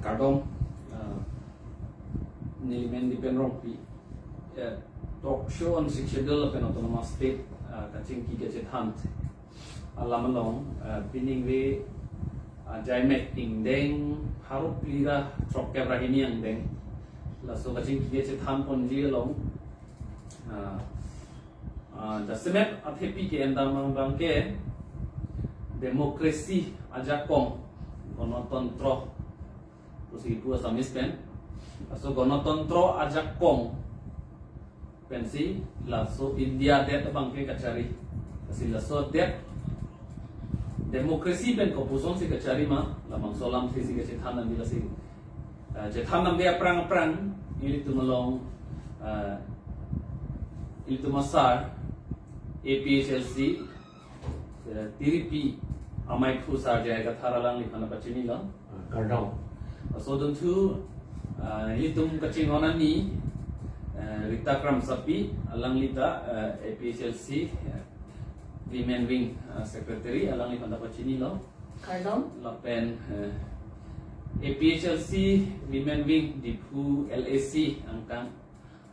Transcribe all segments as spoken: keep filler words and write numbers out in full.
Kardom, ah, nelimen Dipen Rongpi, eh, talk show on Sixth Schedule lapen Autonomous State, ah, kachingki kachethan alam along, ah, piningve, ah, jaimek ingdeng pharo phli ra throkkep ra hini angdeng. Laso kachingki kachethan ponji along, ah, ah, jasemet athepi ke-endam abang ke democracy ajakong, gonotontro pusi pu Assamese pen. Laso gonotontro ajakong pensi laso India adet abang ke kachari. Lasi laso adet democracy pen kopuson si kachari ma, labangso alamthe si kachethan nangji lasi. Ah, chethan nangji aphrang aphrang, ilitum along, ah, ilitum asar, A P H L C, eh, tiripi amei phu sar J I Kathar alangliphan ta pachinilo. Ah, kardom. Laso adunthu, ah, ilitum kachinghon ani, eh, Rita Kramsapi, alangli ta, eh, A P H L C, eh, Women Wing, ah, Secretary, alangliphan ta pachinilo. Kardom. Lapen, eh, A P H L C Women Wing Diphu L A C angkang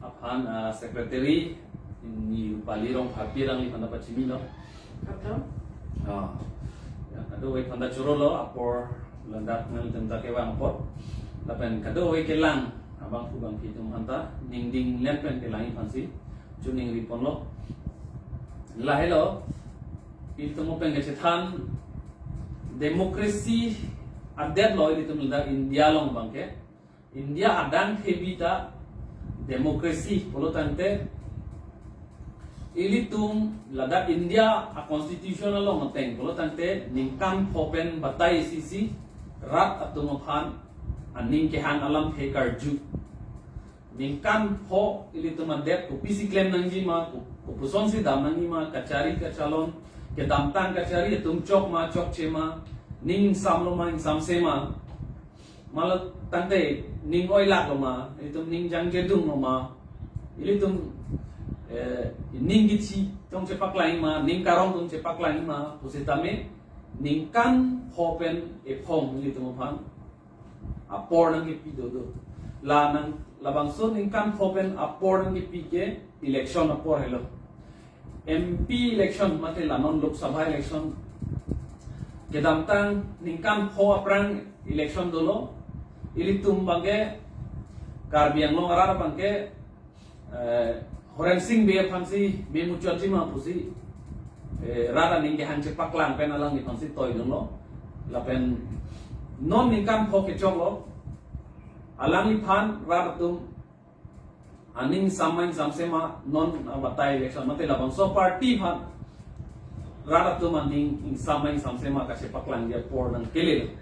aphan, ah, Secretary ni Rupali Rongpharpi alangliphan ta pachinilo. Kardom. Ah, ya, kadokave aphan ta chorolo, apor ladak nanglitum ta kevang apot. Lapen kadokave kelang abangphu bangphi atum aphan ta ningding len pen kelang aphansi choningri ponlo. Lahelo, ilitum pen kachethan democracy adet lo ilitum ladak India along abang ke. India adang thebi ta democracy pulo tangte, ilitum ladak India a constitution along ateng pulo tangte ningkan pho pen batai isi si rat atum aphan aning kehang alamthe karju. Ningkan pho ilitum adet kopisi klem nangji ma, ko-, kopuson si dam nangji ma, kachari kachalon, kedamtang kachari atum chok ma, chokche ma, ning ingsamlo ma, ingsamse ma, ma pulo tangte ning oilak lo ma, ilitum ning jangjedung lo ma, ilitum, eh, ning kithi atum chepaklang ma, ning karong atum chepaklang ma pusitame ningkan pho pen ephong ilitum aphan apor nangkepi dodo. La nang, labangso ningkan pho pen apor nangkepi ke election apor helo. M P election mate la non Lok Sabha election kedamtang ningkan pho aphrang election dolo. Ilitum abang ke, Karbi Anglong arat abang ke, eh, Horensing Bey aphansi memuchotji ma pusi, eh, rat aning kehang chepaklang pen alangliphansi toidunlo. Lapen non ningkan pho kechoklo, alangliphan rat atum aning ingsamma ingsamse ma, non abatai election mate labangso party aphan rat atum aning ingsamma ingsamse ma kachepaklangji apor nangkele.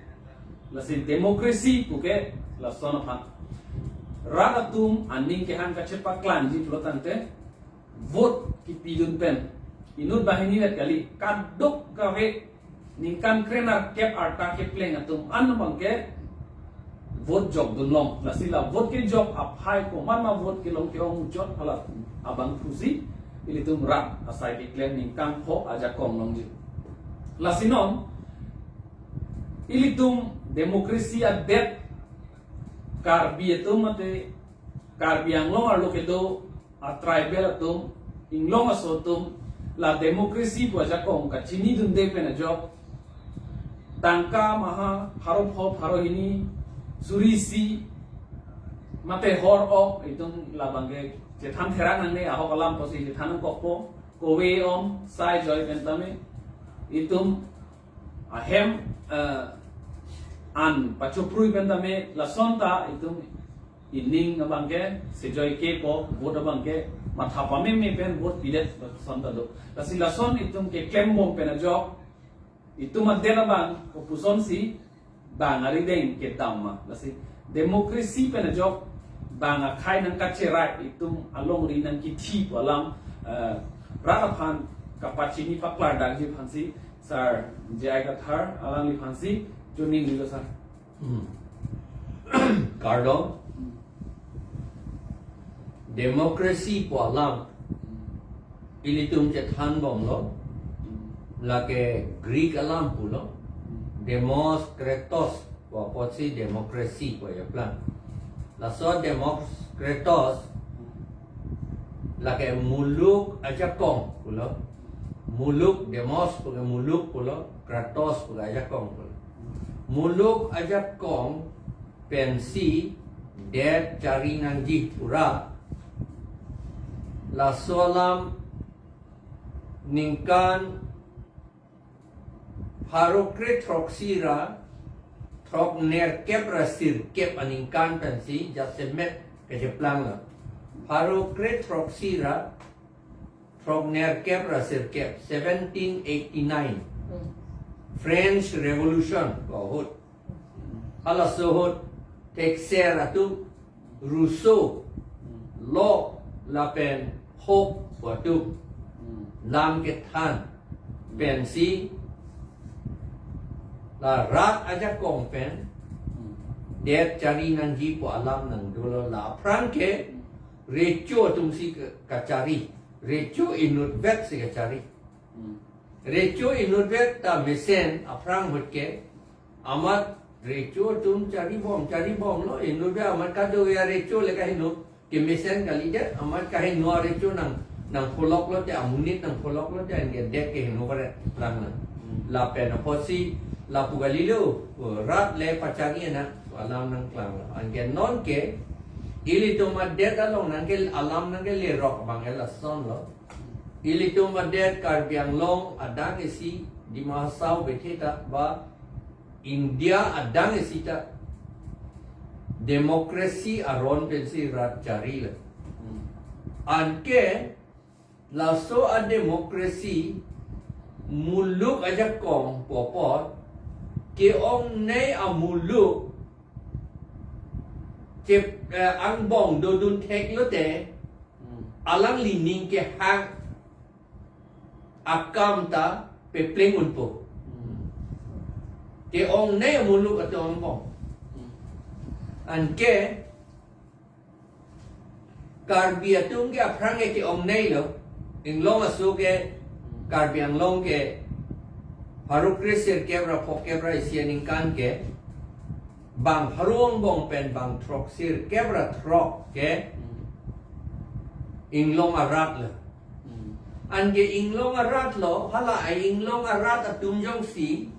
Lasi democracy puke lason aphan. Rat atum aning kehang kachepaklangji pulo tangte vote kipidun pen, inut banghini vet kali, kadokave ningkan krenerkep arta kepleng atum an abang ke vote jokdun long. Lasi la vote kejok aphai komat ma vote kelong ke-ong muchot hala abangphusi ilitum rat asai keklem ningkan pho ajakong longji. Lasi non ilitum democracy adet, Karbi atum mate Karbi Anglong arlo kedo a tribal atum, inglong aso atum, la democracy pu ajakong kachinidunde pen ajok, tangka maha pharo pho pharo hini suri isi mate hor ok, itum labang ke chethan therak nangne, ahok alam pusi chethan nangkokpo, kove om sai joi pen tame itum ahem, eh, an pachoprui pen tame lason ta itum ining abang ke sejoi kepo, vote abang ke matha pameme pen vote pidet lason ta do. Lasi lason itum keklembom pen ajok, itum adet abang kopuson si bang arideng kedam ma. Lasi democracy pen ajok bang akhei nangkacherai, itum alongri nangkithi pu alam, eh, rat aphan kapachini paklardakji aphansi Sar J I Kathar alangliphansi choningrilo sar. Hmm. Kardom. Democracy pu alam ilitum chethanbomlo, lake Greek alam pulo, demos kratos, Pu apotsi democracy pu ajaplang. Laso demos kratos, lake muluk ajakong pulo. Muluk, demos puke muluk pulo, kratos puke ajakong pulo. Muluk ajakong pensi det chari nangji pura. Laso alam ningkan pharo kre throksi ra throk nerkep ra sirkep aningkan pensi jasemet kacheplang lo. Pharo kre throksi ra throk nerkep ra sirkep, seventeen eighty-nine. Hmm. French Revolution pu ahut. Halaso ahut thekser atum Rousseau, Locke lapen Hobbes pu atum, hmm, lam kethan, hmm, pensi la rat ajakong pen, hmm, det chari nangji pu alam nangdolo. La aphrang ke, hmm, recho atumsi ke-, kachari, recho inutvet si kachari. Hmm. Recho inutvet ta mesen aphrang ahut ke, amat recho atum charibom, charibomlo, inutvet amat kado ya recho le kaheno, kemesen kalidet, amat kaheno recho nang, nangpholok lote, amonit nangpholok lote, anke det keheno paret lang nang. Hmm. Lapen apotsi, lapu kalilo, rat le pachari na, alam nangklang lo. Anke non ke, ilitum adet along nangke, alam nangkelerok abang ke lasonlo. Ilitum adet Karbi Anglong adang isi, Dima Hasao bethe ta ba India adang isi ta democracy aron pensi rat charilo. Hmm. Anke laso a democracy muluk ajakong pu apot ke-ongnei amuluk chep, eh, angbong dodun thek lote, hmm, alangli ning kehang akam ta pepleng unpo. Hmm. Ke-ongnei amuluk atum angbong. Hmm. Anke Karbi atum ke aphrang ke ke-ongneilo. Inglong aso ke, Karbi Anglong ke pharo kre sirkep ra phokep ra isi aningkan ke bang pharo angbong pen bang throk sirkep ra throk ke, hmm, Inglong arat lo. Hmm. Anke Inglong arat lo, hala a-Inglong arat atum jongsi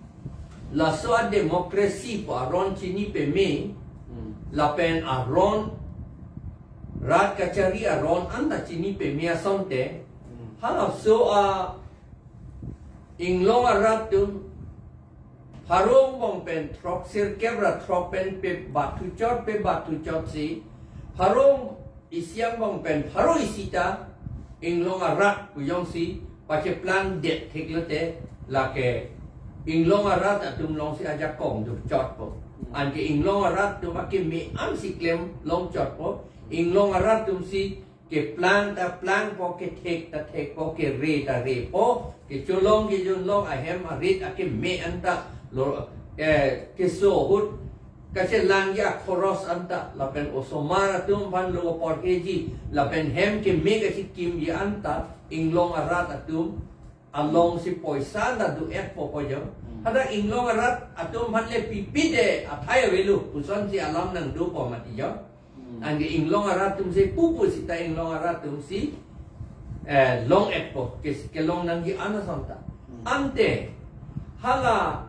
laso a democracy pu aron chini peme, hmm, lapen aron rat kachari aron anta chini peme asonte, hmm, halaso a Inglong arat atum pharo angbong pen throk sirkep ra throk pen pebathuchot, pebathuchotsi pharo isi angbong pen pharo isi ta Inglong arat pu jongsi pacheplang det thek lote, lake Inglong arat atum alongsi ajakong dukchotpo. Anke Inglong arat atum akeme ansi klem longchotpo. Inglong arat atumsi keplang ta plangpo, kethek ta thekpo, kere ta repo, kecholong kejunlong ahem arit akeme anta lo, eh, keso ahut kachelangji akhoros anta, lapen osomar atum aphan lo porheji, lapen hem keme kachekimji anta Inglong arat atum alongsi poisa ta do-etpo pu jo. Hmm. Hadak Inglong arat atum aphan le pipi de athai avelo pusonsi alam nangdopo mati jo. Hmm. Anke Inglong arat atumsi pupu sita Inglong arat atumsi, eh, long-etpo, kes-, kelong nangji an asonta. Hmm. Ante hala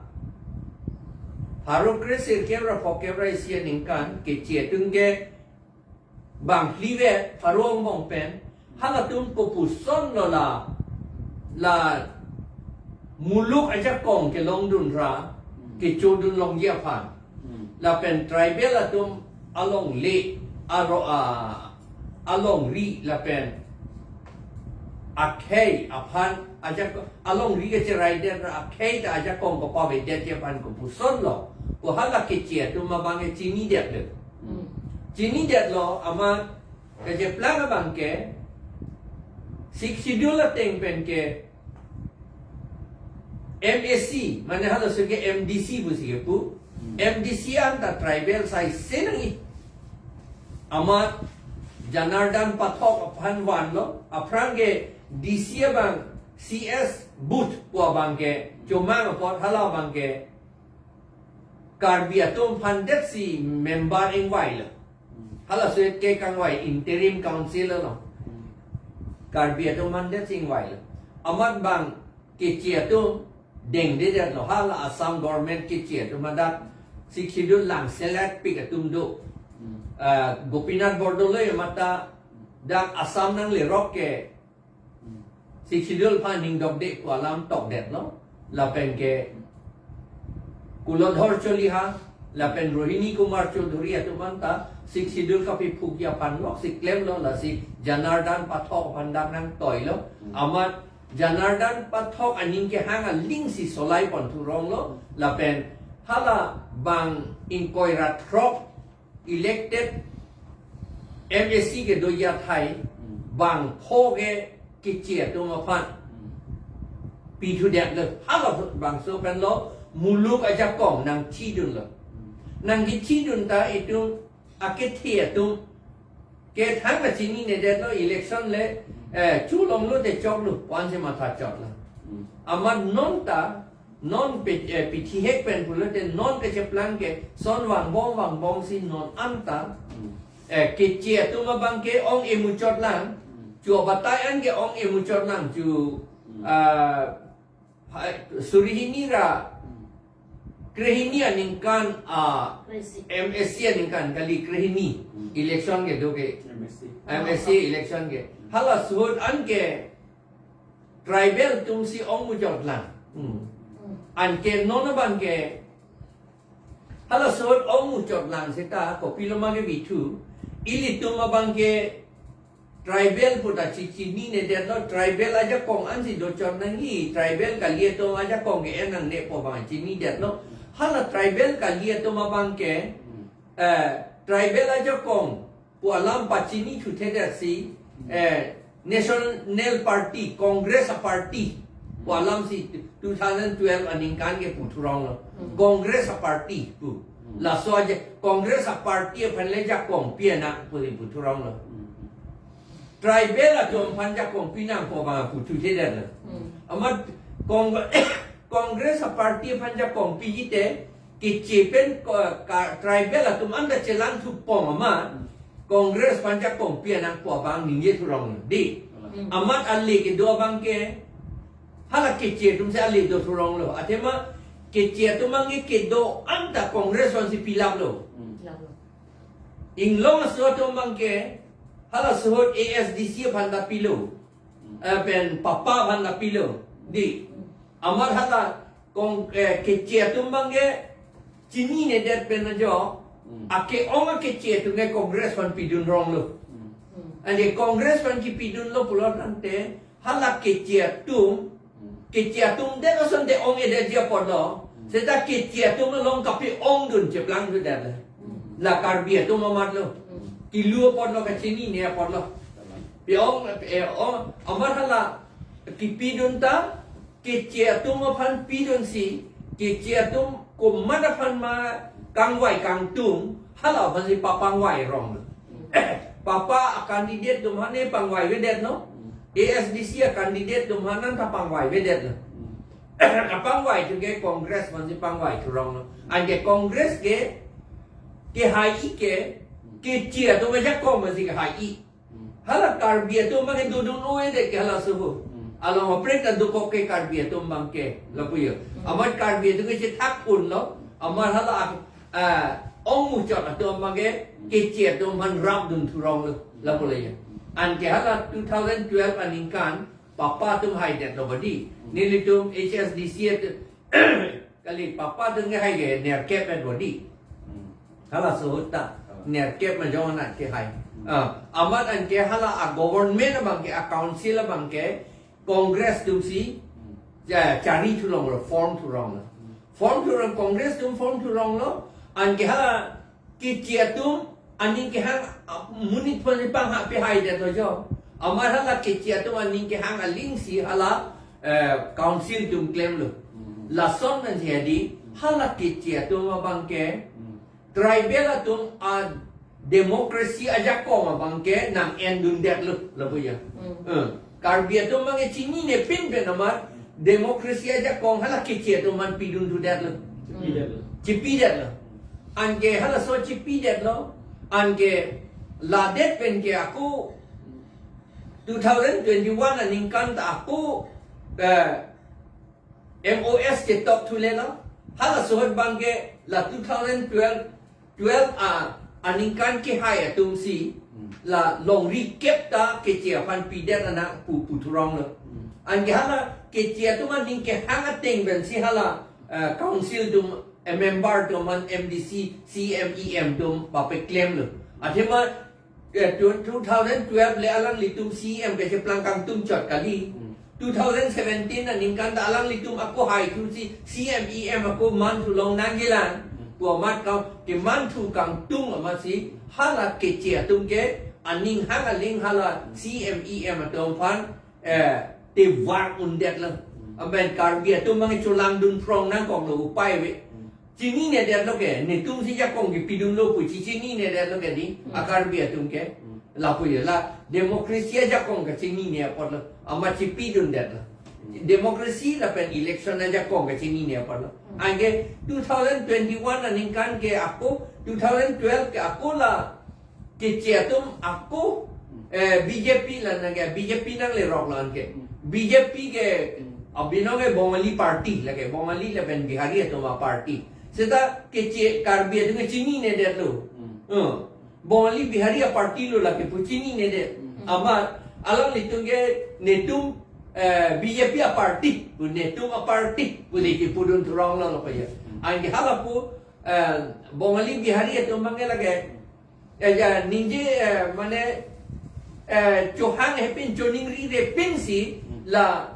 pharo kre sirkep ra phokep ra isi aningkan keche atum ke bang phlivet pharo angbong pen, halatum kopusonlo la, la muluk ajakong kelongdun ra, hmm, kechodun longji aphan. Hmm. Lapen tribal atum alongle, aro a, alongri lapen akhei aphan ajak, alongri kacheraiden ra akhei ta ajakong kopavedetji aphan kopusonlo. Ko hala keche atum abang ke chinidetlo. Hmm. Chinidetlo, amat kacheplang abang ke Sixth Schedule ateng pen ke M A C, mane halaso ke M D C pusi kepu. Hmm. M D C anta tribal sai se nangji. Amat Janardan Pathak aphan vanlo, aphrang ke D C abang C S Booth pu abang ke chomang apot hala abang ke Karbi atum aphan det si member ingvai lo. Hala suet ke kangvai interim council lo. Karbi atum aphan det si ingvai lo. Amat bang Keche atum dengdedet lo, hala Assam government Keche atum adak Sixth Schedule lang selet pik atum do. Ah, Gopinath Bordoloi mata dak Assam nanglerok ke Sixth Schedule aphan ning dokde pu alam tokdet lo. Lapen ke Kulodhar Choliha, lapen Rohini Kumar Chowdhury atum anta Sixth Schedule kapiphukji aphan lok si klem lo, lasi Janardan Pathak aphan dak nangtoi lo. Amat Janardan Pathak aning kehang aling si solai pon thurong lo, lapen hala bang ingkoi ra throk elected M A C kedo athai bang pho ke Keche atum aphan pithudet lo, hala bangso pen lo muluk ajakong nangthidun lo. Nangkithidun ta itum akethe atum ke thang kachininedet lo, election le, eh, chu longlo te choklo, pu-an si matha chot lo. Amat non ta, non pe, eh, pithihek pen pulote non kecheplang ke, son vangbom vangbom si non anta, eh, Keche atum abang ke ong emuchot lang, chu abatai an ke ong emuchot lang, chu, ah, hai, suri hini ra krehini aningkan, ah, Kresi. M A C aningkan kali, krehini election kedo ke. M A C. M A C election ke. Hala suhut an ke tribal atum si ong muchot lang. Hmm. Anke non abang ke hala suhut ong muchot lang seta kopilo ma kebithu. Ilitum abang ke tribal pu ta chi, chininedet lo, tribal ajakong an si dochot nangji, tribal kali atum ajakong ke-en nangne pu abang chinidet lo. Hala tribal kali atum abang ke, eh, tribal ajakong pu alam pachini thuthedet si, eh, National Party, Congress a-party pu alam si two thousand twelve aningkan ke puthurong lo. Congress a-party pu. Laso aja Congress a-party aphan le jakong pi anak pu puthurong lo. Tribal atum aphan jakong pinang pu abang puthuthedet lo. Amat Cong-, Congress a-party aphan jakong piji te, Keche pen ko-, ka-, tribal atum anta chelang thupong amat Congress aphan jakong pi anak pu abang ningje thurong lo. Di. Amat ale kedo abang ke, hala Keche atum si ale do thurong lo. Athema Keche atum abang ke kedo anta Congress aphan si pilap lo. Pilap lo. Inglong aso atum abang ke, hala suhut A S D C aphan ta pilo. Eh, pen papa aphan ta pilo. Di. Amat hala Cong-, eh, Keche atum abang ke chininedet pen ajo. Ake-ong a-Keche atum ke Congress aphan pidun rong lo. Anke Congress aphan kipidun lo pulo tangte, hala Keche atum, Keche atum det ason te ong-edetji apot lo. Seta Keche atum along kape-ongdun cheplang thudet le. La Karbi atum amat lo. Kilu apot lo, kachinine apot lo. Pe-ong, eh, ong, amat hala kipidun ta, Keche atum aphan pidun si, Keche atum komat aphan ma kangvai kangtung, hala aphan si papangvai rong lo. Papa a-candidate atum aphan ne pangvaivedet lo. A S D C a-candidate atum aphan ta pangvaivedet lo. Kapangvai atum ke Congress aphan si pangvai thurong lo. Anke Congress ke, kehai ke, Keche atum ajakong aphan si kehai. Hala Karbi atum abang ke dodun-oedet ke hala suhut. Along apre ta dokok ke Karbi atum abang ke lapu yo. Amat Karbi atum ke chethak un lo. Amat hala, ah, ong muchot atum abang ke Keche atum aphan rapdun thurong lo lapu lo ya. Anke hala two thousand twelve aningkan papa atum haidet lo bodi. Nelitum H S D C atum kali papa atum ke hai ke nerkep et bodi. Hala suhut ta nerkep ma jong anak ke hai. Ah, amat anke hala a-government abang ke, a-council abang ke Congress atum si, ja, chari thurong lo, form thurong lo. Form thurong, Congress atum form thurong lo, anke hala Keche atum aning kehang, ah, monit aphan si pangha pehaidet lo jo. Amat hala Keche atum aning kehang aling si hala, eh, council atum klem lo. Lason nang si hadi, hala Keche atum abang ke, tribal atum a-democracy ajakong abang ke nang-endundet lo, lapu ya. Eh, Karbi atum abang ke chinine pinpen amat, democracy ajakong hala Keche atum aphan pidun thudet lo. Pidet lo. Chipidetlo. Anke halaso chipidetlo. Anke ladet pen ke ako two thousand twenty-one aningkan ta ako, eh, M O S chetok thulelo. Halaso ahut abangke la two thousand twelve, twelve a aningkan kehai atumsi, hmm, la longri kep ta Keche aphan pidet anak pu puthuronglo. Hmm. Anke hala Keche atum aning kehang ateng pensi hala, eh, council atum, eh, member atum an M D C, C M, E M atum papeklemlo. Athema, eh, two, two thousand twelve le alanglitum C M kecheplang kangtung chot kali. Hmm. Two thousand seventeen aningkan ta alanglitum ako hai thusi C M, E M ako manthu longnangjilang. Hmm. Pu amat kau kemanthu kangtung amatsi hala Keche atum ke aning hang aling hala C M, E M atum aphan, eh, tevar undetlo. Hmm. Aben Karbi atum abang cholangdun phrong nangkoklo upai ave. Hmm. Chininedetlo ke, netumsi jakong kepidunlo pu chi chininedetlo ke di, hmm, a Karbi atum ke. Hmm. Lapu ya, la democracy ajakong kachinine apotlo, amat chipidundetlo. Hmm. Democracy lapen election ajakong kachinine apotlo. Hmm. Anke two thousand twenty-one aningkan ke ako, two thousand twelve ke ako la Keche atum ako, eh, B J P la nangke, B J P nangleroklo anke. Hmm. B J P ke, hmm, abinong ke Bongali party lake, Bongali lapen Bihari atum a party. Seta Keche Karbi atum ke chininedetlo. Hmm. Eh, Bongali Bihari a party lo lake pu chininedet. Hmm. Amat alanglitum ke netum, eh, B J P a party pu, netum a party pu di kipudun thuronglo lo pa ya. Hmm. Anke hala pu, eh, Bongali Bihari atum abangke lake, eh, ya, ningje, eh, mane, eh, chohang hepin choningrire pinsi, hmm, la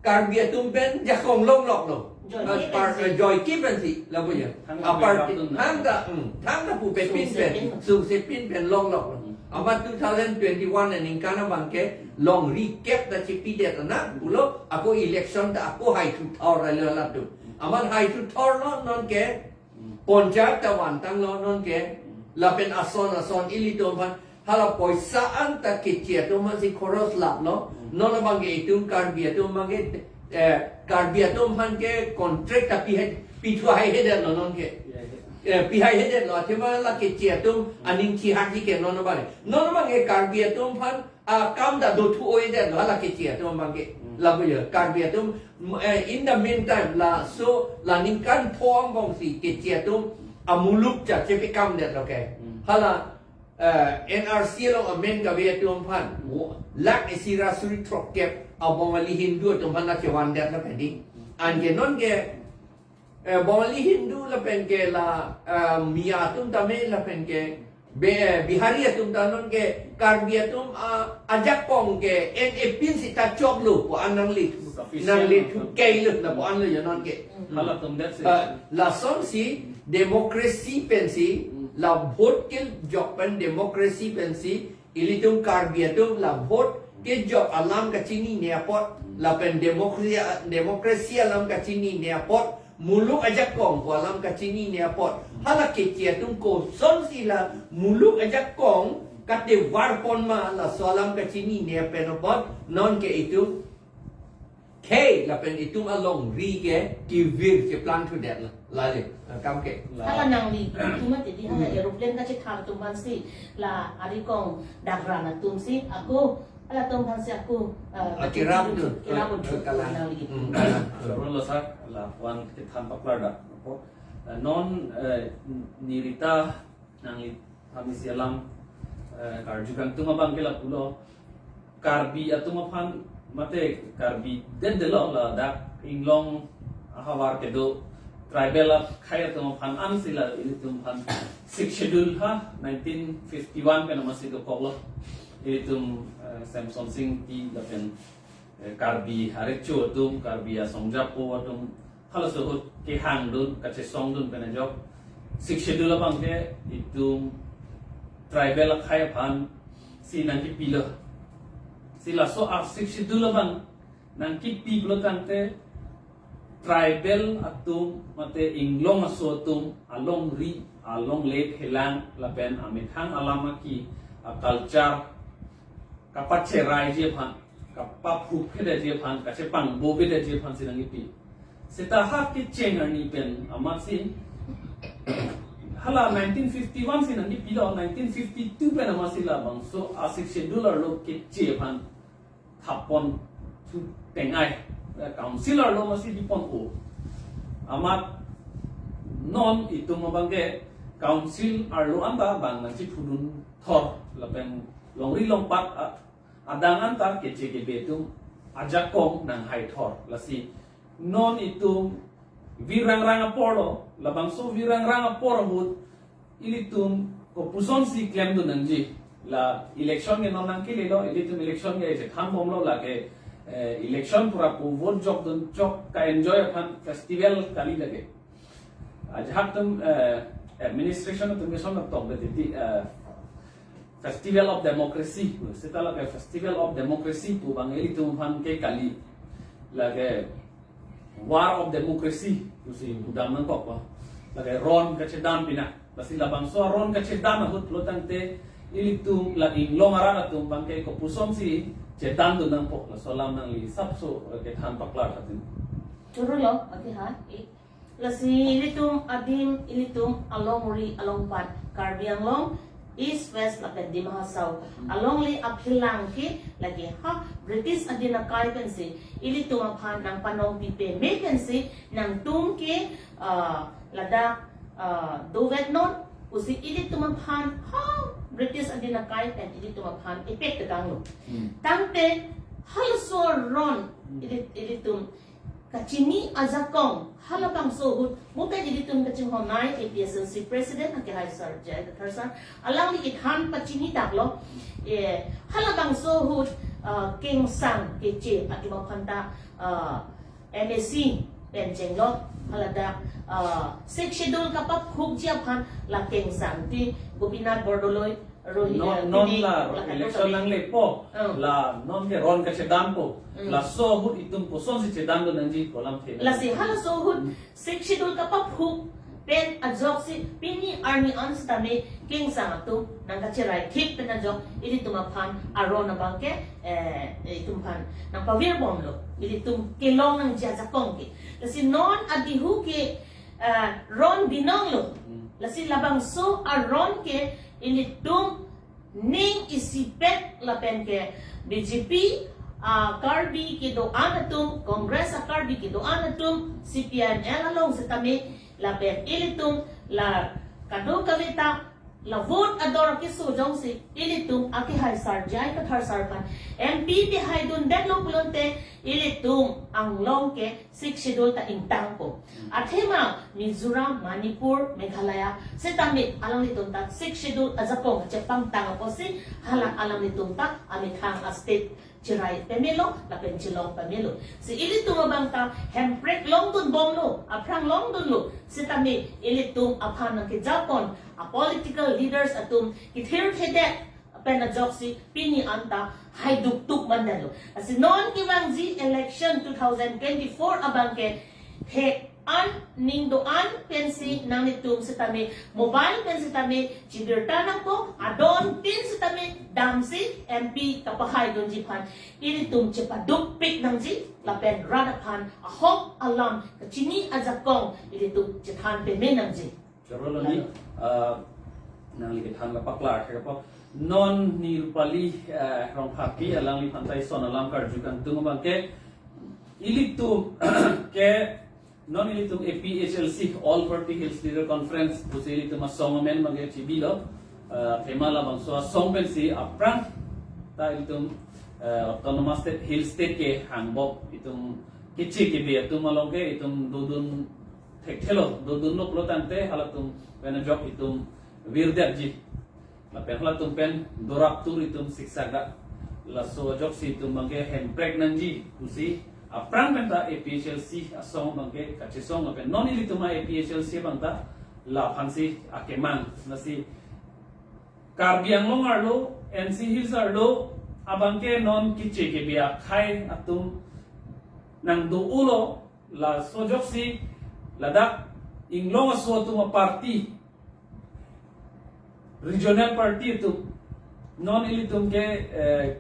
Karbi atum pen jakong longloklo. Joike, ah, par-, pensi, eh, joike pensi, lapu ya. Thang a party, thang ta, hmm, thang ta pupe pin pen, sungse pin pen longloklo. Hmm. Amat two thousand twenty-one aningkan abangke longri kep ta chipidet anak pulo, ako election ta ako hai thuthor alo latum. Amat hai thuthorlo nonke, hmm, ponchayat ta vantanglo nonke, hmm, lapen ason ason ilitum aphan, hala poisa anta Keche atum aphansi khoros laplo. Hmm. Non abangke itum Karbi atum abangke, eh, Karbi atum aphan ke contract ta pihai, pithu haihedetlo nonke. Ya, ya. Eh, pihaihedetlo, athema la Keche atum, hmm, aning chihakji ke non abangke. Non abangke Karbi atum aphan akam ta dothu-oidetlo, hala Keche atum abangke. Hmm. Lapu ya, Karbi atum, eh, in the meantime, laso, la ningkan pho angbongsi Keche atum amuluk cha chepekamdetlo ke. Hmm. Hala, eh, N R C along amen kave atum aphan, wo, lakh isi ra suri throkkep a Bongali Hindu atum aphan la chevandetlo ke di. Anke nonke, eh, Bongali Hindu lapen ke la, eh, Miya atum tame lapen ke Be-, Bihari atum ta nonke Karbi atum a, ajakong ke en epin sita choklo pu an nangli, sufficient nangli thukeilo lapu anlo ya nonke. Hmm. Halatum that's it. Ah, lasonsi democracy pensi, hmm, la vote kejok pen democracy pensi, ilitum Karbi atum la vote kejok alam kachinine apot, lapen democracy, democracy alam kachinine apot, muluk ajakong pu alam kachinine apot, hala Keche atum kosonsi la muluk ajakong katevar pon ma, laso alam kachinine pen apot nonke itum khei lapen itum alongri ke kevir cheplang thudetlo. Lale, ah, kam ke. La. Hala nangli, itum mati di hala, hmm, aeroplane kachethang atum aphansi la arikong dagran atumsi ako, halatum aphansi ako, eh, ah, kerap tu, kerap, ah, tu, kalang, nangli. Hmm, kalang. Saron lo sir, la wan kethan paklar dak. Ako, eh, non, eh, nirita nangli thamisi alam, eh, karju kangtung abangke lapulo. Karbi atum aphan mate Karbi dedetlo ladak inglong ahavar kedo tribal akhei atum aphan ansi la ilitum aphan Sixth Schedule ha nineteen fifty-one pen amatsi dokoklo. Ilitum, eh, Semsonsing Ingti lapen, eh, Karbi Harekcho atum, Karbi Asongjapo atum, halaso ahut kehangdun, kachesongdun pen ajok. Sixth Schedule abangke itum tribal akhei aphansi nangkipilo. Si laso a Sixth Schedule abang nangkipi pulo tangte tribal atum mate inglong aso atum alongri, alongle phelang lapen amethang alam aki, a culture, kapacheraiji aphan, kapaphuphedetji aphan, kachepangbophedetji aphansi nangkipi. Seta ha kecheng arni pen amatsi Hala nineteen fifty-one si nangkipilo, nineteen fifty-two pen amatsi labangso a-Sixth Schedule arlo keche aphan thap pon thu tengai, eh, council arlo amatsi bipon o. Amat non itum abangke council arlo anta bang nangchiphudun thor lapen longri longpat a-, adang anta keche kebe atum ajakong nanghai thor. Lasi non itum virangrang aporlo, labangso virangrang apor ahut ilitum kopusonsi klemdun nangji. La election ke non nangkelelo, ilitum election ke chethan bomlo, lake, eh, election pura pu vote jokdun chok ka-enjoy aphan festival kali lake. Ajahak atum, eh, administration atum ke son tong titi, eh, Festival of Democracy, seta lake Festival of Democracy pu abang ilitum aphan ke kali. Lake War of Democracy pusi pudam nangkok pa. Lake ron kachedan pina. Lasi labangso ron kachedan ahut lo tangte ilitum la inglong arat atum abangke kopusonsi chedandun nangpo, laso alam nangli sapso kethan paklar tha tin. Choro lo, ati ha, eh. Lasi ilitum adim, ilitum alongri alongpat Karbi Anglong, East, West lapen Dima Hasao alongli aphilang ke lake ha British adin akai pensi ilitum aphan nangpanong pipe me pensi nangtum ke, ah, ladak, ah, dovet non pusi ilitum aphan ha British adin akai pen ilitum aphan ipek tekanglo. Hmm. Tangte halaso aron Hmm. ili, ilitum kachini ajakong halabangso ahut, mute ilitum kachinghon nai A P H L C President akehai Sar J I Kathar Sar, alangli kethan pachini daklo, eh, halabangso ahut, ah, kengsang keche atum aphan ta, ah, M A C pen chenglo, haladak, ah, Sixth Schedule kapaphukji aphan la kengsang ti Gopinath Bordoloi, Rohi, non, eh, non pini la la election katolik nanglepo, Oh. la non ke ron kachedampo, Mm. laso ahut itum kosonsi chedamdun nangji pu alam the. Lasi halaso ahut Mm. Sixth Schedule kapaphuk pen ajoksi pini arni an sitame kengsang atum nangkacherai thik pen ajok ilitum aphan aron abangke, eh, itum aphan nangpavir bomlo, ilitum kelong nangji ajakong ke. Lasi non adihu ke, eh, ron binong lo. Mm. Lasi labangso aron ke ilitum ning isipet lapen ke B J P, ah, Karbi kedo-an atum, Congress a-Karbi kedo-an atum, C P I M L along sitame lapen ilitum la kadokave ta la vote ador keso jongsi ilitum akehai Sar J I Kathar Sar aphan M P pihaidundetlo pulote ilitum anglong ke Sixth Schedule ta ingtangpo. Athema Mizoram, Manipur, Meghalaya sitame alanglitum ta Sixth Schedule ajakong chepangtang apotsi hala alanglitum ta amethang a-state cherai pamelo lapen chelong pamelo. Si ilitum abang ta hemprek longdun bomlo, aphrang longdunlo. Sitame ilitum aphan nangkejapon a-political leaders atum kethirthedet pen ajoksi pini anta haiduktuk mandalo. Lasi non kevangji election two thousand twenty-four abangke thek an ning do-an pensi nanglitum sitame mobile pen sitame chibirta nangpo, adon tin sitame damsi M P kapahaidunji aphan ilitum chepadukpik nangji lapen rat aphan ahok alam kachini ajakong ilitum chethan peme nangji. Choro lo ni, Lalo. ah, nangli kethan kapaklar thek apo. Non ni Rupali, ah, Rongpharpi alangliphan ta ison alam karju kangtung abangke ilitum ke non ilitum A P H L C, All Party Hills Leader Conference pusi ilitum asong amen abangke chibilo, ah, athema labangso asong pensi aphrang ta ilitum, ah, Autonomous State, Hill State ke hangbok itum keche kebe atum along ke itum dodun thekthelo, dodunlo pulo tangte halatum pen ajok itum virdetji. Lapen halatum pen doraptur itum siksak dak. Laso ajoksi itum abangke hemprek nangji pusi aphrang pen ta A P H L C asong abangke kachesong lapen non ilitum a-A P H L C abang ta laphansi akemang. Lasi Karbi Anglong arlo, N C Hills arlo abangke non keche kebe akhei atum nangdo-olo, laso ajoksi ladak inglong aso atum a-party, regional party atum, non ilitum ke, eh,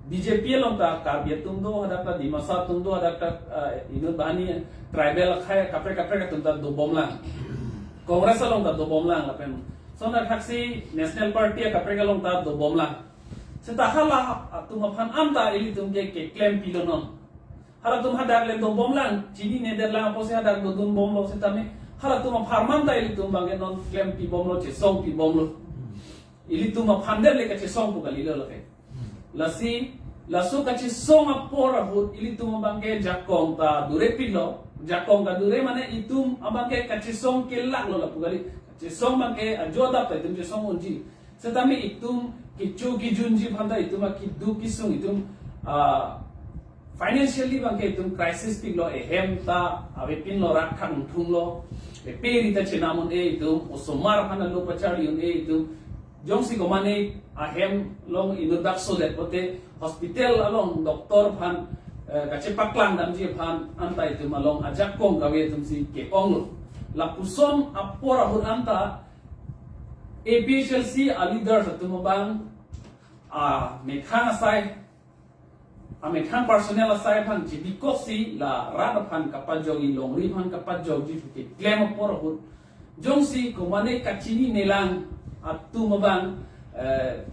B J P along ta Karbi atum do, hadak ta Dimasa atum do, hadak ta, eh, inut banghini tribal akhei kaprek kaprek atum ta dobomlang. Congress along ta dobomlang lapen sonda thaksi National Party akaprek along ta dobomlang. Seta hala atum aphan anta ilitum ke keklem pilo non. Halatum hadak le dobomlang, chinine detlang apotsi hadak dodunbomlo setame halatum apharman ta ilitum abangke non klem pibomlo, chesong pibomlo. Ilitum aphan det le kachesong pu kalilo lake. Lasi, laso kachesong apor ahut ilitum abangke jakong ta dure pilo. Jakong ta dure mane itum abangke kachesong kelaklo lapu kali. Kachesong abangke ajo adap ta itum chesong unji. Setame itum kecho kejunji aphan ta itum akeduk kesung itum, ah, financially abangke itum crisis piklo, ehem ta avepinlo, rak thangthunglo, epe ri ta chenam un-e itum, osomar aphan alo pacharli un-e itum, jongsi komane ahem along inut dak solet pote hospital along doctor aphan, eh, kachepaklang damji aphan anta itum along ajakong kave atumsi ke-onglo. Lapuson apor ahut anta A P H L C a leaders atum abang amethang asai, amethang personnel asai aphan chibikoksi la rat aphan kapajokji, longri aphan kapajokji pu keklem apor ahut, jongsi komane kachininelang atum abang, eh,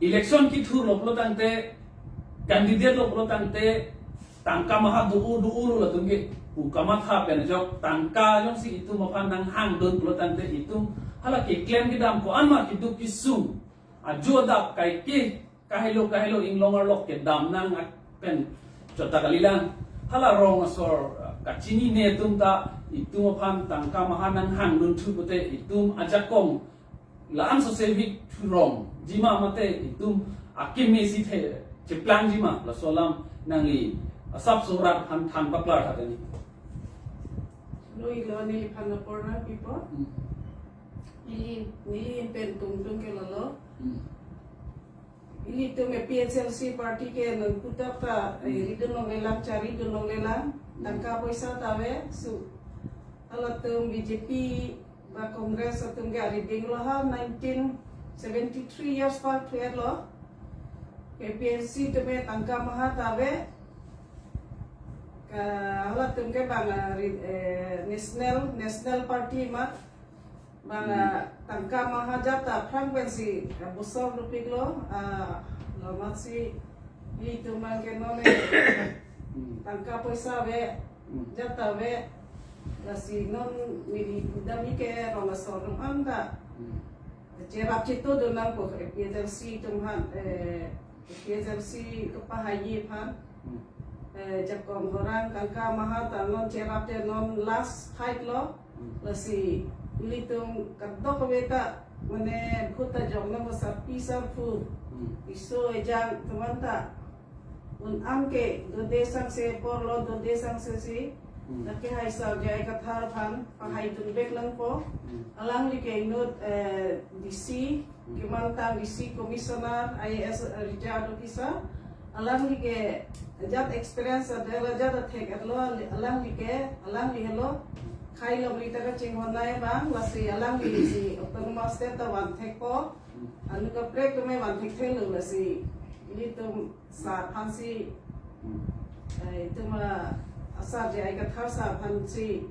election kethurlo pulo tangte, candidate lo pulo tangte, tangka maha do-o do-o lo latum ke, u kamatha pen ajok tangka jongsi itum aphan nanghangdun pulo tangte itum hala keklem kedam ko-an ma keduk kesung ajo adap kaike kahelo kahelo inglong arlok kedam nang pen chota kalilang. Hala rong asor, uh, kachinine atum ta itum aphan tangka maha nanghangdunthu pote itum ajakong la-an sose vik thu rongjima mate itum akeme si the cheplangjima, laso alam nangli asap surat aphan than paklar tha tani. Lo ilo neliphan apor nangpipo. Hmm. Neli, neli pen tungtung ke lolo. Hmm. Ilitum A P H L C party ke nangputhak ta, eh, Hmm. ridun longlelang, charidun longlelang, Hmm. tangka poisa ta ave, su. Halatum B J P ba Congress atum ke ari ding lo ha nineteen seventy-three years pa thuet lo. A P H L C atum ke tangka maha ta ave. Ka halatum ke bang, eh, ri-, eh, national, national party ma. Bang, Hmm. ah, tangka maha jat ta aphrang pensi, ah, bosor dopiklo, ah, lamatsi ilitum abangke non, eh, Hmm. tangka poisa ave, Hmm. jat ta ave, lasi non neli dam ke rong asor nang anta. Hmm. Cherap chetodun nangpo A P H L C atum aphan, eh, A P H L C kepahaiji aphan. Hmm. Eh, jakong horang tangka maha ta non cherap te non last fight lo. Hmm. Lasi ilitum kadokave ta mane vote ta jok nang sarpi sarpo. Hmm. Riso ejang atum anta un-an ke dode sangse apor lo, dode sangse si. Hmm. Lake hai Sar J I Kathar aphan pahaidun vek nangpo. Hmm. Alangli ke inut, eh, D C, Hmm. kemantang D C commissioner, I A S retired officer. Alangli ke jat experience adela jat athek adlo, alangli ke, alangli helo khai longri ta kachinghon nai abang, lasi alangli si autonomous state ta vanthekpo. Hmm. Anut kaprek atum vanthekthelo, lasi ilitum sar aphansi, Hmm. eh, itum, ah, Sar J I Kathar sar aphansi,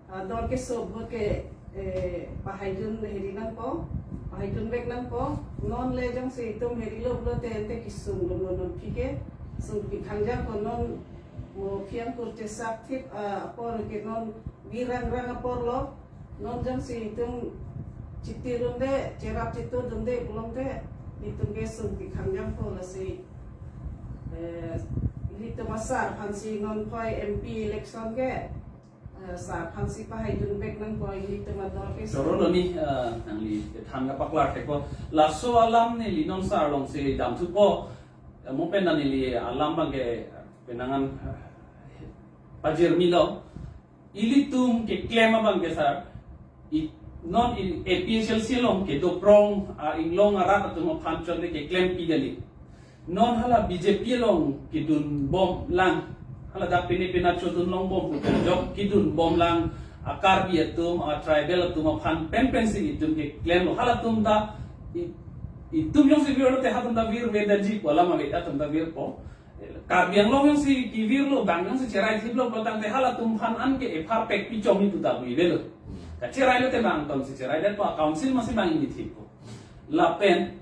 ah, dor keso vote ke, eh, pahaidun heri nangpo, pahaidun vek nangpo. Non le jongsi itum herilo pulote ante kesung lo mo non aphi ke, sungpi thangjang ko non mo aphi angkur chesak thip, ah, apor ke non virang rang apor lo. Non jongsi itum chitirunde, cherap chetodunde pulote, itum ke sungpi thangjang po lasi, eh, ilitum asar aphansi non phai M P election ke, eh, sar aphansi pahaidun vek nangpo ilitum ador ke. Choro lo ni, eh, nangli than kapaklar thekpo. Laso alam neli non sar alongsi damthupo. Eh, mo pen neli alam abangke penang an, eh, pajirmilo. Ilitum keklem abangke sar, i-, non i-, A P H L C along kedo prong, a, inglong arat atum aphan chonde keklem pi kali. Non hala B J P along kedunbomlang, hala dak pine pina chodun longbom pu jok kedunbomlang, a, Karbi atum, a, tribal atum aphan pen pensi itum keklemlo. Halatum ta i-, itum jongsi virlo te halatum ta virve damji pu alam ave, halatum ta virpo. Karbi Anglong jongsi kevirlo, bang jongsi cherai thiplo pulo tangte halatum aphan anke ephar pek pichong ni puta pu ivelo. Kacherai lote bang atum si cherai det po, council masi bang ingni thik po. Lapen,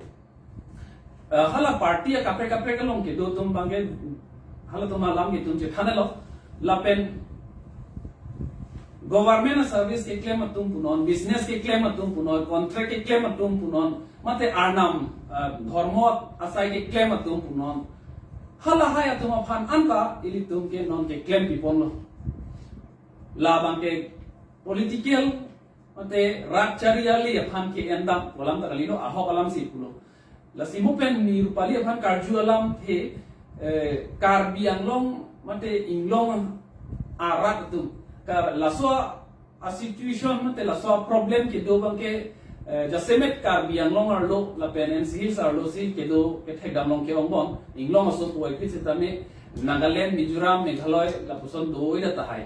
eh, hala party akaprek kaprek along kedo atum abangke, halatum alam ke atum chethanlo. Lapen government service keklem atum punon, business keklem atum punon, contract keklem atum punon, mate arnam, eh, dhormo asai keklem atum punon. Halahai atum aphan anta ilitum ke non keklem piponlo. Labangke political mate rat chari-ali aphan ke-endam pu alam ta kalilo, ahok alam si pulo. Lasi mo pen Niru Pali aphan karju alamthe, eh, Karbi Anglong mate Inglong arat atum, kar laso a situation mate laso a problem kedo abangke, eh, jasemet Karbi Anglong arlo lapen N C Hills arlo si kedo kethekdam long ke-ong bon. Inglong aso puvoiphit setame Nagaland, Mizoram, Meghalaya lapuson do-idat tahai.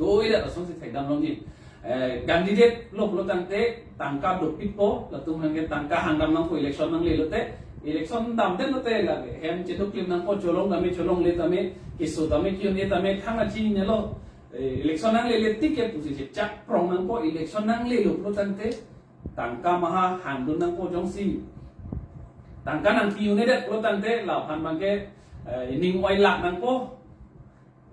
Do-idat ason si thekdam longji. Eh, candidate lo pulo tangte tangka dopikpo, latum hangke tangka hangdam nangpo, election nangle lote, election damdet lote lake hem cheduk klim nangpo, cholong tame cholongle tame, keso tame ki-un-e tame thang achinine lo. Eh, election nanglele tik ke pusi chechak prong nangpo, election nanglelo pulo tangte tangka maha hangdun nangpo jongsi tangka nangpi-un-edet pulo tangte laphan abangke, eh, ining oilak nangpo.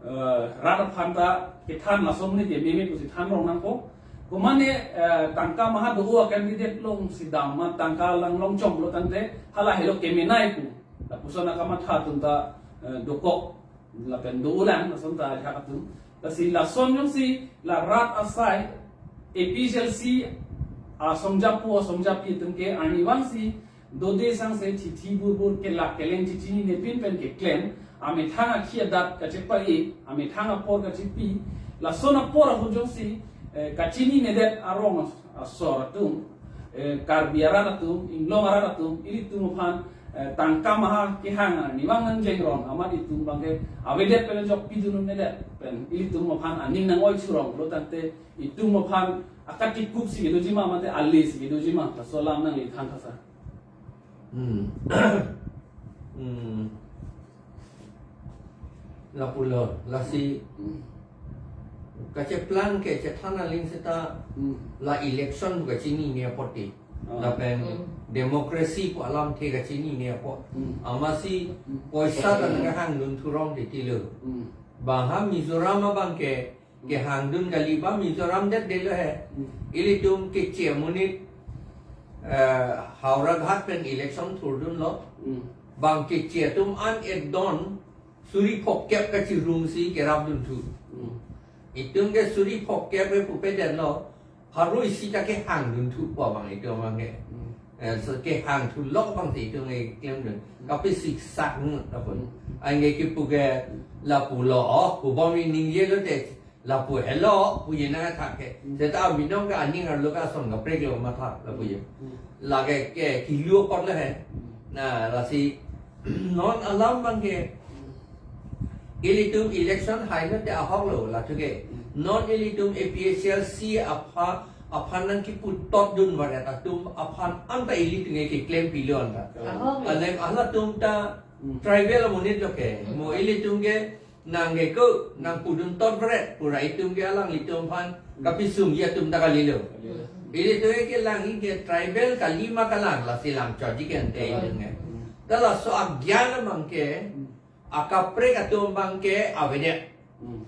Eh, rat aphan ta kethan lason ni dia meme pusi than rong nangpo. Komane, eh, tangka maha do a candidate long si dam ma tangka lang long chom lo tangte hala helo kemenei pu. Lapuson akamatha atum ta, eh, dokok lapen do-ulang lason ta ajak atum. Lasi lason jongsi la rat asai A P H L C asongjapo asongjapi atum ke arnivang si dode sangse thithi burbur kelak keleng chechinine pin pen keklem, amethang akhi adat kachepa-i, amethang apor kachepi, lason apor ahut jongsi, eh, kachininedet arong asor atum, eh, Karbi arat atum, Inglong arat atum, ilitum aphan, eh, tangka maha kehang arnivang nangjengrong, amat itum abangke avedet pen jok pidun-un-edet pen ilitum aphan aning nang-oi churong pulo tangte itum aphan akatikup si kedoji ma mate ale si kedoji ma, laso alam nangli than tha sir. Hmm. Hmm. Lapulo, lasi Hmm. kacheplang ke chethan aling seta Hmm. la election kachinine apot ti. Oh. Lapen Hmm. democracy pu alamthe kachinine apot. Hmm. Amatsi Hmm. poisa ta nang hangdun thurong titi lo. Hmm. Bang ha Mizoram abangke kehangdun kali, ba Mizoram det delo he. Hmm. Ilitum keche amonit, eh, Howraghat pen election thurdunlo. Hmm. Bang keche atum an ekdon suri phokep kachirung si kerapdun thu. Hmm. Itum ke suri phokep ke pupe detlo. Harui sita kehangdun thupo bang itum abangke. Hmm. Eh, so kehang thulok bang si itum ke klemdun. Hmm. Kapesiksak ngut apun. Hmm. Anke kipu ke lapulo, oh, kubom ining ye lote. Lapu helo, puji nangthak ke. Hmm. Seta binong ke aning arlo ke ason kaprek lo matha, lapu ye. Hmm. Lake ke kilu apot le he. Hmm. Na, lasi non alam abangke Hmm. ilitum election hai lote ahok lo, lathu ke. Hmm. Non ilitum A P H L C apha, aphan nangkipu totdun varet atum aphan anta ilitum ke keklem pilo anta. Ahok lo. Alem halatum ta Hmm. tribal amonit lo ke. Hmm. Mo ilitum ke nang ke ko, nangpudun tot varet, pura itum ke alanglitum aphan Hmm. kapisungji atum ta kalilo. Kalilo. Ilitum ke lang ke tribal kali ma kalang, lasi lang chotji ke ante Kalang. itum ke. Hmm. Ta laso agyan abangke, Hmm. akaprek atum abangke avedet. Hmm.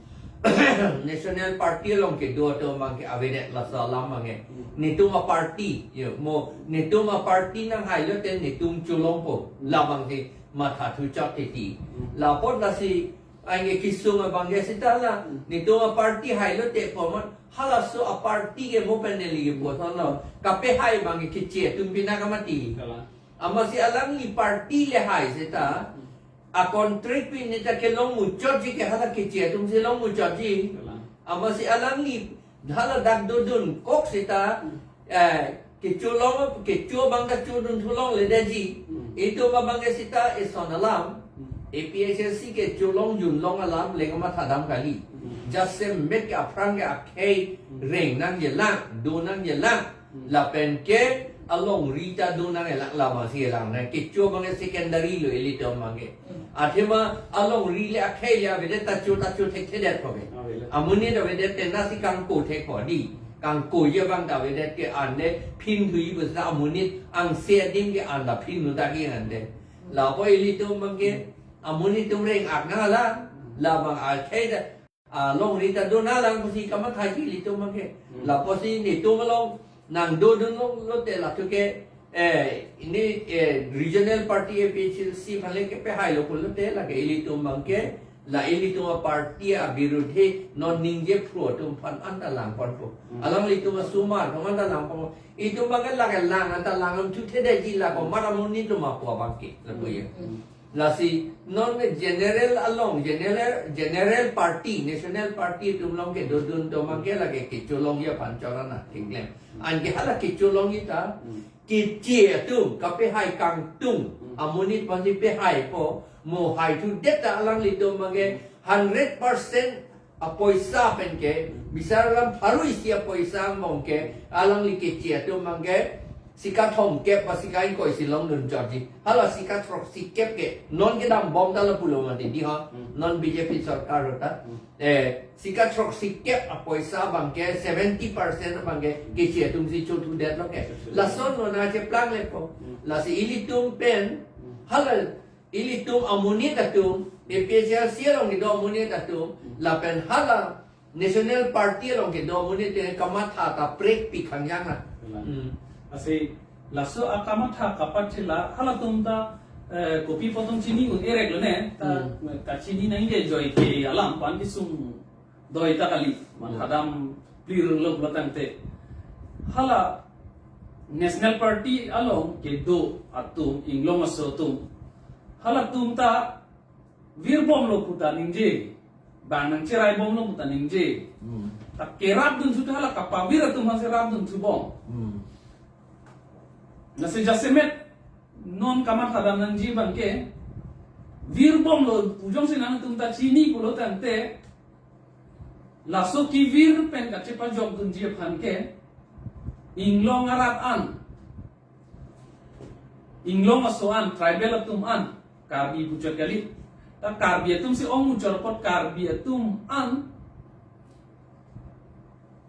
National Party along kedo atum abangke avedet laso alam abangke. Hmm. Netum a party, yo, mo, netum a party nanghai lote netum cholongpo, Hmm. labang si matha thuchot titi. Hmm. Lapot lasi anke kisung abangke sita la, Hmm. netum a party hai lote pu amat, halaso a party ke mo pen neli ke puson lo. Kapehai abangke keche atum pina kamati. Kalang. Amatsi alangli party le hai sita, Hmm. a contract pi neta kelong muchotji ke hala keche atum si long muchotji. Kalang. Amatsi alangli hala dak dodun kok sita, Hmm. eh, kecho long, kecho abang ta chodun thulongledetji. Hmm. Itum abangke sita eson alam. Hmm. A P H L C kecho long jun long alam le kamathadam kali. Hmm. Jasemet ke aphrang ke akhei Hmm. reng nangjelang, do nangjelang. Hmm. Lapen ke alongri ta do nangjelang, labang si jelang nang. Kecho abangke secondary lo ilitum abangke. Hmm. Athema alongri le akhei le avedet ta cho ta cho thekthedet ko ke. Avedet. Amonit avedet te na si kangpo thek ko di. kangkoiji abang ta avedet ke ante phin thuji pusi amonit angse adim ke anta phin thu ta ke ante. Lapu ilitum abang ke amonit atum reng-ak nanglang. Labang akhei ta, ah, longri ta do nanglang pusi kamathaji ilitum abang ke. Hmm. Lapusi netum along nangdodun longlo te latum ke, eh, ini, eh, regional party A P H L C aphan le kepehailo pulote lake ilitum abang ke, la ilitum aparty abirudhe non ningjephru atum aphan anta langponpo. Hmm. Alanglitum asomar atum anta langponpo. Itum abang ke lake lang anta lang am chuthe daji la komat amonit atum apo abang ke. Lapu ya. Hmm. Lasi non general along, general, general party, national party atum along kedodun atum abang ke lake kecholongji aphan chorana theklem. Anke hala kecholongji ta, Hmm. keche atum, kapehai kangtung, Hmm. amonit aphansi pehaipo, mo haithudet ta alanglitum abang ke hundred percent apoisa pen ke, Hmm. bisar alam pharo isi apoisa angbong ke, alangli keche atum abang ke, sika thomkep ba sika ingkoi si longdun chotji. Hala sika throksi kep ke, non kedam bom ta lapulo mati di ha, Hmm. non B J P sorkar ta. Hmm. Eh, sika throksi kep apoisa abang ke, seventy percent abang ke, keche atum si chothudetlo ke. Chothudetlo. Lason non acheplang lepo. Hmm. Lasi ilitum pen, Hmm. hala ilitum amonit atum, A P H L C along kedo amonit atum, Hmm. lapen hala National Party along kedo amonit atum kamatha ta prekpik hangyang na. Kalang. Hmm. Lasi laso akamatha kapathela halatum ta, eh, kopi pu atum chini un-e reklo ne, ta Hmm. kachini nangji joike alam pu an kesung doi ta kali, man Hmm. hadam plirlo pulo tangte. Hala National Party along kedo atum, inglong aso atum. Halatum ta virbomlo pu ta ningje. Bang nangcheraibomlo pu ta ningje. Hmm. Ta kerapdun thu ta hala kapavir atum aphansi rapdun thubom. Hmm. Lasi jasemet non kamatha dam nangji abang ke virbomlo pu jongsi nangtum ta chini pulo tangte, laso kevir pen kachepajokdunji aphan ke inglong arat an, inglong aso an, tribal atum an, Karbi puchot kali. Ta Karbi atum si ong muchot apot Karbi atum an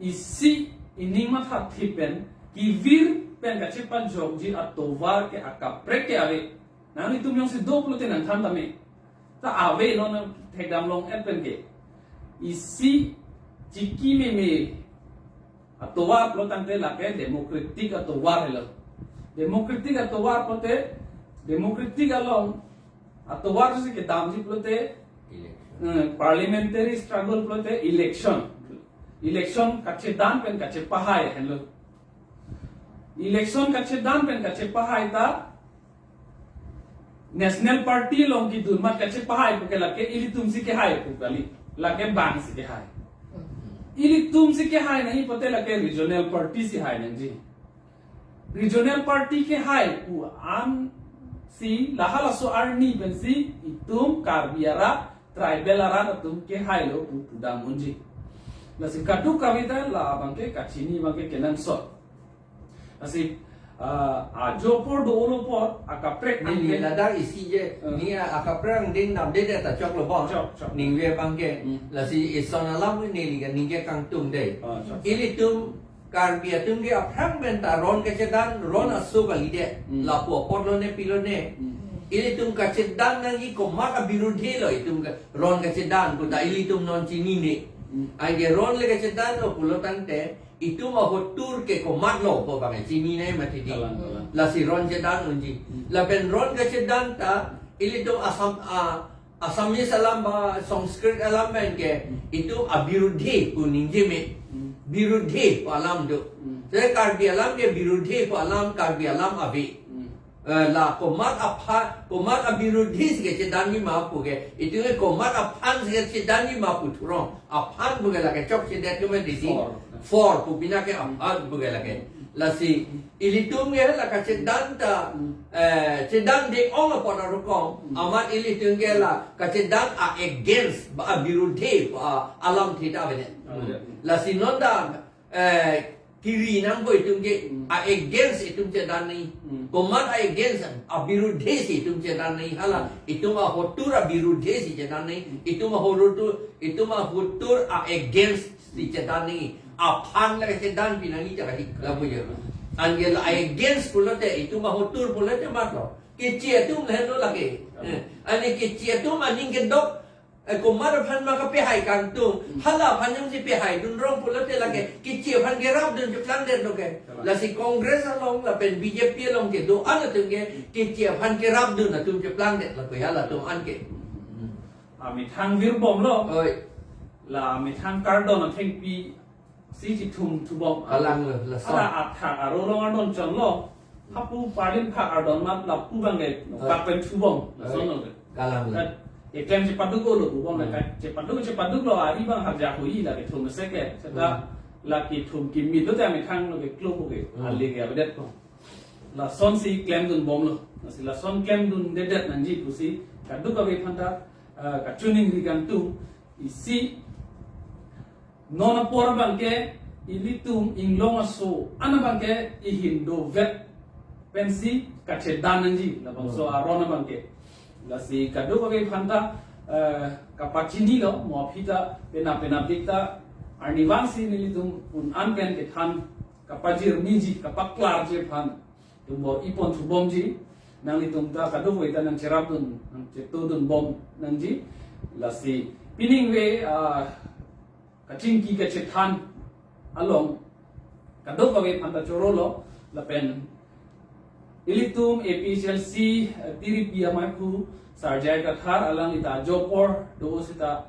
isi ining mathathip pen kevir pen kachepajokji atovar ke akaprek ke ave. Nanglitum jongsi do pulote nangthan tame. Ta ave, non thekdam long-et pen ke. Isi chiki meme atovar pulo tangte lake democratic atovar helo. Democratic atovar pulote, democratic along atovar si kedamji pulote, Election. eh, parliamentary struggle pulote election. Election kachedan pen kachepahai henlo. Election kachedan pen kachepahai ta National Party along kedun amat kachepahai pu ke lake ilitum si kehai pu kali, lake bang si kehai. Ilitum si kehai nangji pulote lake regional party si hai nangji. Regional party kehai pu an si lahalaso arni pensi itum Karbi arat, tribal arat atum kehailo pu pudam unji. Lasi kadokave ta labang ke kachini abang ke kenangsot. Lasi, ah, ajo apor do-olo apor akaprek Neli angdeng. Ladak isi je, Hmm. ni akaprek angdeng damde de ta choklo bom. Chok, chok. Ningve abang ke. Hmm. Lasi ison alam neli ke ningke kangtung de. Ah, chok, chok. Ilitum Karbi atum ke aphrang pen ta ron kachedan, ron Hmm. aso kali de. Hmm. Lapu apotlo ne pilo ne. Hmm. Ilitum kachedan nangji komat abirudhelo itum ke ron kachedan pu ta ilitum non chinine. Hmm. Anke ron le kachedanlo pulo tangte itum ahotur ke komatlo pu abang chinine mati di. Kalang, kalang. Lasi ron chedan unji. Hmm. Lapen ron kachedan ta ilitum Assam, ah, Assamese alam ba Sanskrit alam pen ke Hmm. itum abirudhe pu ningje me. Hmm. Birudhe pu alam do. Hmm. Te Karbi alam ke birudhe pu alam, Karbi alam ave. Hmm. Eh, la komat aphan, komat abirudhe si kachedanji ma pu ke, itum ke komat aphan si kachedanji ma pu thurong. Aphan pu ke lake chokchedet ke mati di. For. For pu bina ke aphan pu ke lake. Lasi ilitum ke la kachedan ta, Hmm. eh, chedan de-ong apot arokong, Hmm. amat ilitum ke la kachedan a-against ba abirudhe, ah, alamthe ta avedet. Avedet. Lasi non ta, eh, kiri nangpo itum ke, Hmm. a-against itum chedan nangji. Hmm. Komat a-against, abirudhe si itum chedan nangji. Hala, Hmm. itum ahotur abirudhe si chedan nangji. Hmm. Itum ahotur, itum ahotur a-against si chedan nangji. aphan lake chedan pinangji jaka hik lapu ya. Anke la against pulote itum ahotur pulote matlo. Keche atum lahenlo lake. Eh, ani keche atum aning kedok, eh, komat aphan ma kapehai kangtung. Hala aphan jongsi pehaidun rong pulote lake keche aphan kerapdun cheplangdetlo ke. Lasi Congress along lapen B J P along kedo-an atum ke keche aphan kerapdun atum cheplangdetlo ke halatum anke. Amethang virbomlo. Oi. La amethang kardon athengpi si chithum thubom. Kalanglo, lason. Hala athak arolong ardon chonlo. Hapu parlin phak ardon mat lapu abangke, oi, pak pen thubom. Oi. Lasonlo. Kalanglo. Kat, eklem chepaduklo, bubong, hmm, kat chepaduk, chepaduklo, ari abang harja hui lake thum sek le. Seta, hmm, lake thum kimit lote amethang lo ke klo ke. Hmm. Ali ke abedet ko. Lasonsi klemdunbomlo. Lasi lason klemdundedet nangji pusi kadokave aphanta, eh, kachiningri kangtung. Isi non apor abangke ilitum inglong aso an abangke ihin dovet pensi kachedan nangji labangso, hmm, aron abangke. Lasi kadokave aphanta, eh, kapachinilo, mo aphi ta penap penapdik ta arnivangsi nelitum un-an pen kethan kapajirniji, kapaklarji aphan itum bor-ipon thubomji, nanglitum ta kadokave ta nangcherapdun, nangchetodunbom nangji. Lasi piningve, ah, kachingki kachethan along kadokave aphanta chorolo, lapen ilitum A P H L C, eh, tiripi amei aphu Sir J I Kathar, alangli ta ajo apor do seta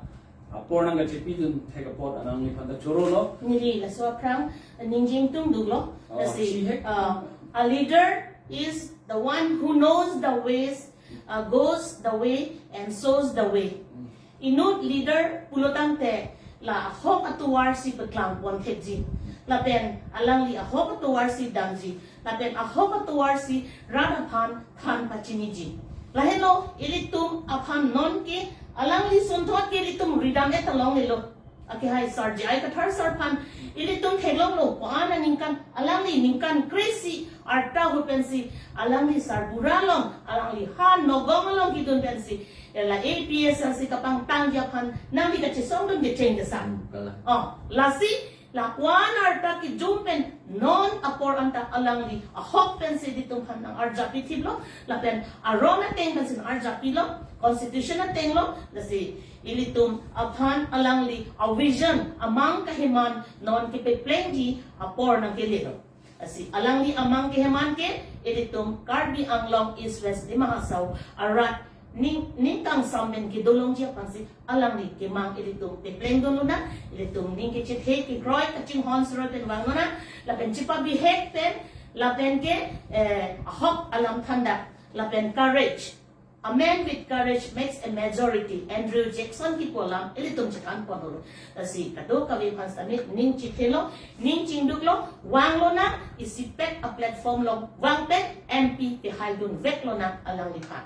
apor nangkachepidun thek apot alangliphanta chorolo. Neli laso aphrang ningje ingtungdunlo. Oh, lasi, chihek. Uh, a leader is the one who knows the ways, uh, goes the way and shows the way. Hmm. Inut leader pulotangte la ahok atovarsi paklangpon thekji. Lapen alangli ahok atovarsi damji. Lapen ahok atovarsi rat aphan than pachiniji. Lahenlo ilitum aphan nonke alangli ason thot ke ilitum ridam-et ta longlelo. Akehai Sir J I Kathar sir aphan ilitum theklonglo, ko-an aningkan, alangli ningkan kre-isi arta hu pensi, alangli sarbura along, alangli ha Nagaon along kedun pensi, la A P H L C kapangtangji aphan nangli kachesongdun kecheng kesa. Hmm, kalang. Oh, lasi la ko-an arta kejum pen non apor anta alangli ahok pensi ilitum aphan nang-arjapi thiplo, lapen aron ateng pensi nang-arjapilo, constitution atenglo, lasi ilitum aphan alangli a-vision amang keheman non kepeplengji apor nangkelelo. Lasi alangli amang keheman ke ilitum Karbi Anglong East West Dima Hasao arat ning, ning kangsam pen kedolongji aphansi alangli kemang ilitum peplengdunlonang, ilitum ning kechethe kekroi kachinghon suroi pen vanglonang, lapen chepabihek pen, lapen ke, eh, ahok alam thandak, lapen courage. A man with courage makes a majority. Andrew Jackson kipu alam ilitum chethanpon dolo. Lasi kadokave aphan sitame ning chethelo, ning chingduklo, vanglonang, isipet a-platform along vang pen M P pehaidunvetlonang alangliphan.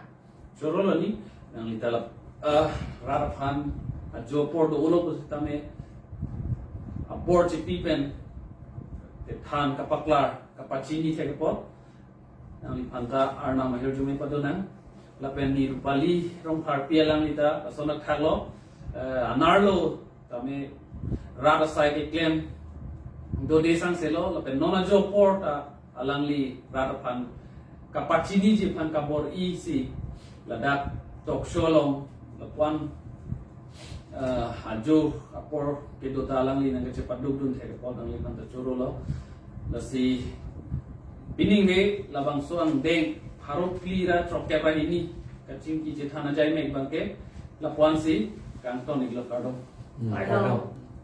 Chorolo ni, nangli ta la, eh, rat aphan ajo apor do-olo pusitame, apor chepi pen kethan kapaklar kapachini thek apot. Nangliphanta arnam ahirjume padonang. Lapen ni Rupali Rongpharpi alangli ta lason athaklo, eh, anerlo tame rat asai keklem dode sangselo, lapen non ajo apor ta alangli rat aphan kapachiniji aphan kabor-isi ladak talk show along lapuan, eh, ajo apor kedo ta alangli nangkachepadukdun thek apot nangliphanta chorolo. Lasi piningve labangso angdeng pharo phli ra throkkep ahini kachingki chethan ajaimek abangke lapuansi kangton-iklo, kardom. Hmm, kardom. Kardom.